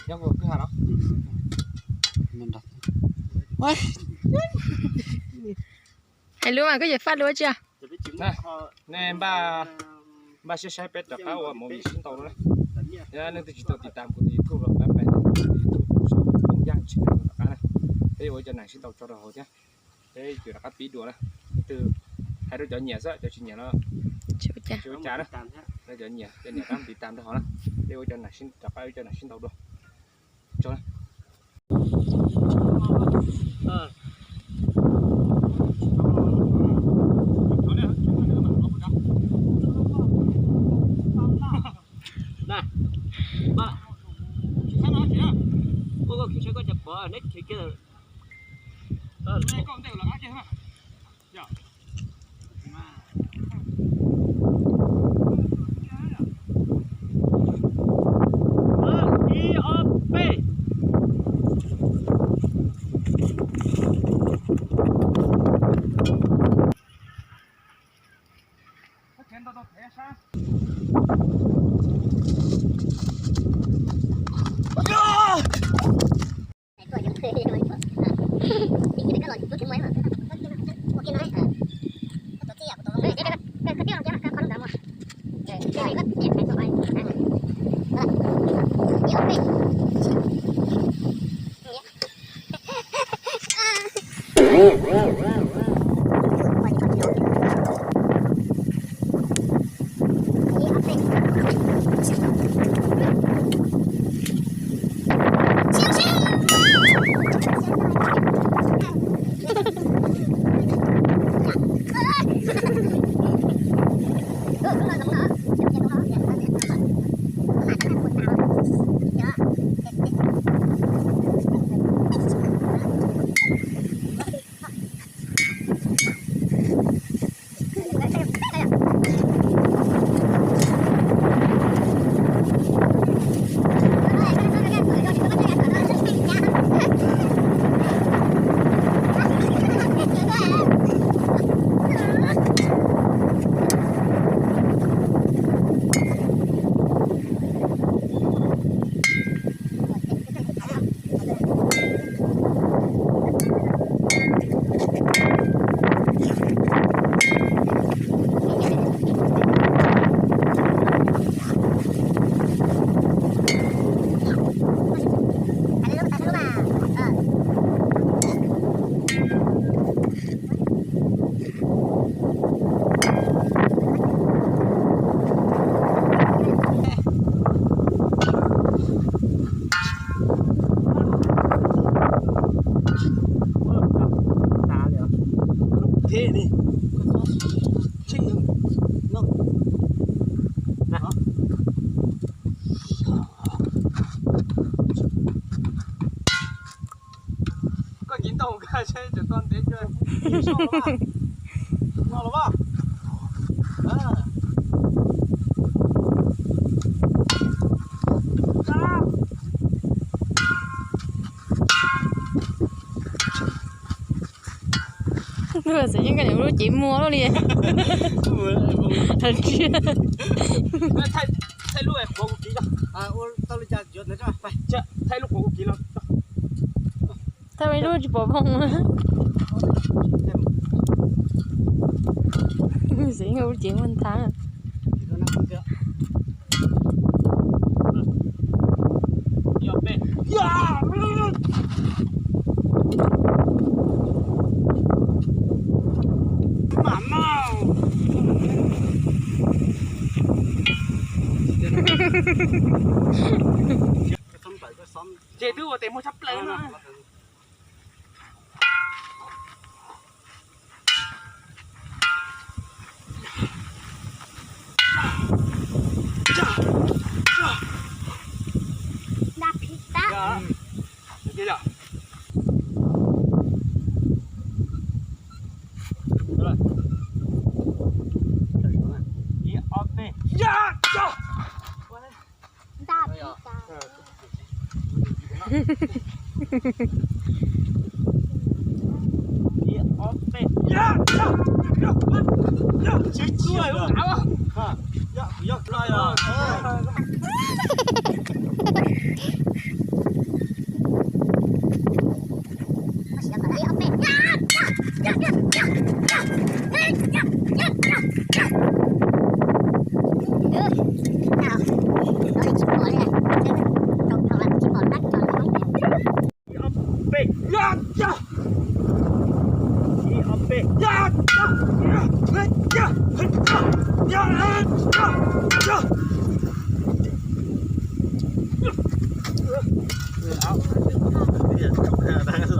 Hais lus mas koj yuav faj lus tsi? Nej npaj siab saib peb rov qab ua movie sib ntaus no na. Yog leej twg tsis tau tiv tam kuv tus YouTube los pab pab tus YouTube sau Tooj Yaj channel rov qab na. Peb ua cov neeg sib ntaus tso rau hauv thiab. Peb yuav rov qab pib dua na. Leej twg hais rau cov nyiam xwb, cov tsis nyiam no tsis ua cas na. Rau cov nyiam, cov nyiam rov qab tiv tam rau hauv na. Peb ua cov neeg sib, rov qab ua cov neeg sib ntaus dua. Koj nyiam ntau koj seb tseem tau ntev kawg. No los mas. Xav yeej koj niam lub cev muag luaj li. Thaij lub qhuav kuv kiv los. Thaij lub qhuav kuv kiv los. Thaij ib lub tsis pom voog. Xav yeej lub cev muag nthav. Ces twb ua tes muag tshaj plaws no.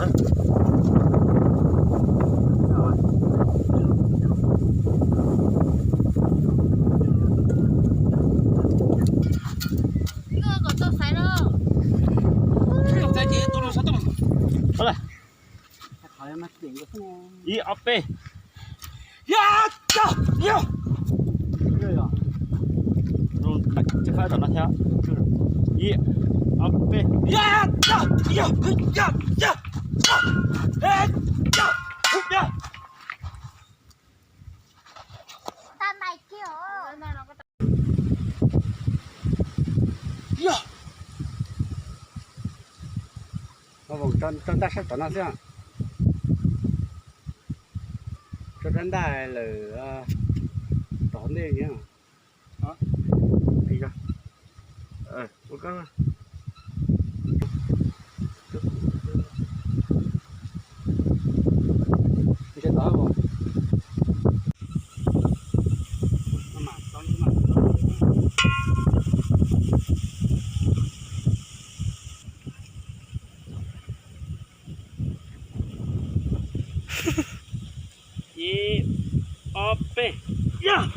Ib ob peb. Ib ob peb. Yog, tso ntaj sab tom no xwb. Tso rab ntaj lawm, tom ntej. Ib ob peb. Yog,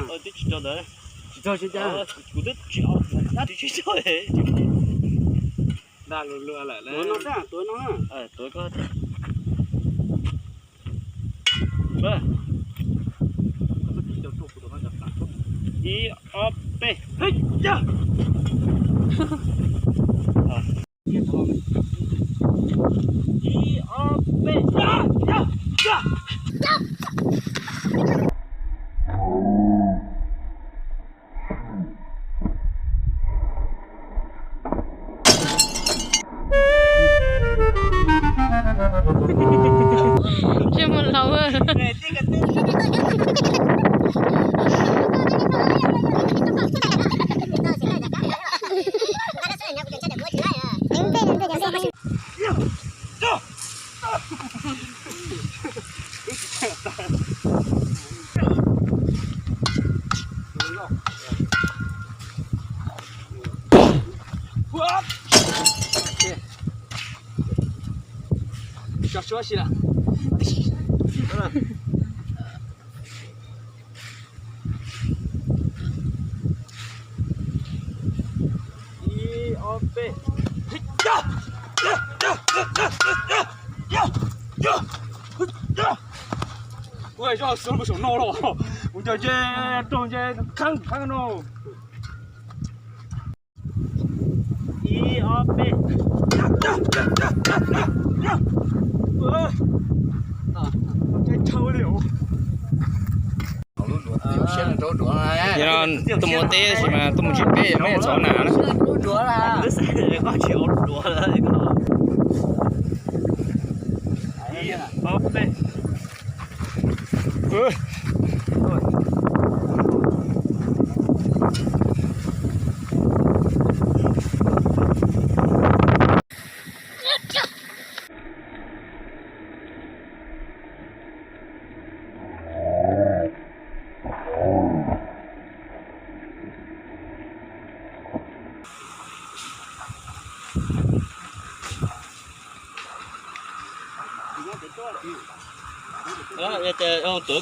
twb tsis tau ntawd. Tsis tau, tsis tau. Kuv twb tsis, twb tsis tau. Ntaj lus lua lawm, tuav no, tuav no. Ib ob peb. Ib ob peb. Tsis mus laus. Ib ob peb. Kuv zoj xwb lub saum no los, kuv cov nce raug nce kheeb kheeb no. Ib ob peb. Tuaj mus teb sis mas tuaj mus tsis peb, muab yam txov nas na. Ib ob peb. Tuav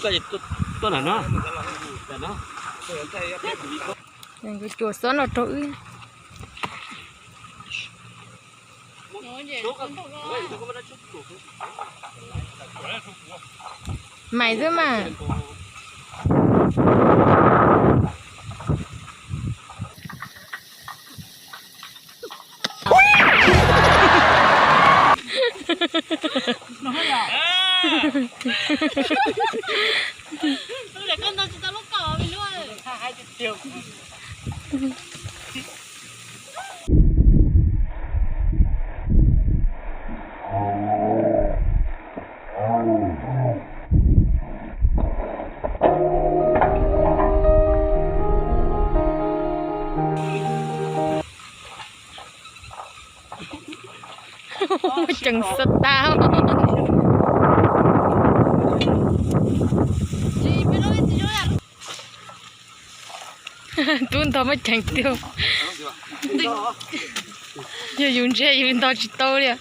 koj tuaj na no. Nkawd cuam xob no rau wb. Mais xwb mas. Muaj ceem xav tas. Tub ntog muaj ceem tiag. Yog yus ntshe yus nto tsis tau li.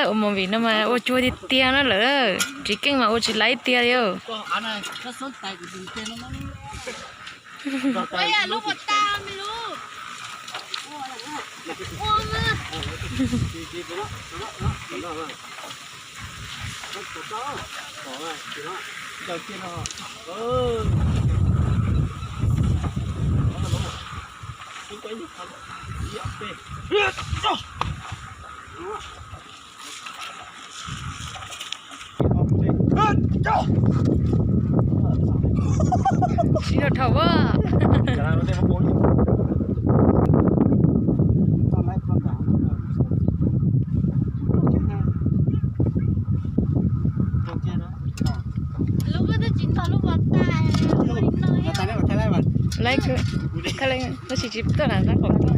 Ua movie no mas ua cuag tiag tiag no lawm, tsis keej mas ua tsis laib tiag li. Sib nrau dhau a. Lub twb tsis ntog lub pas tas. Lawv tsis tsis tuaj nram qab qaum.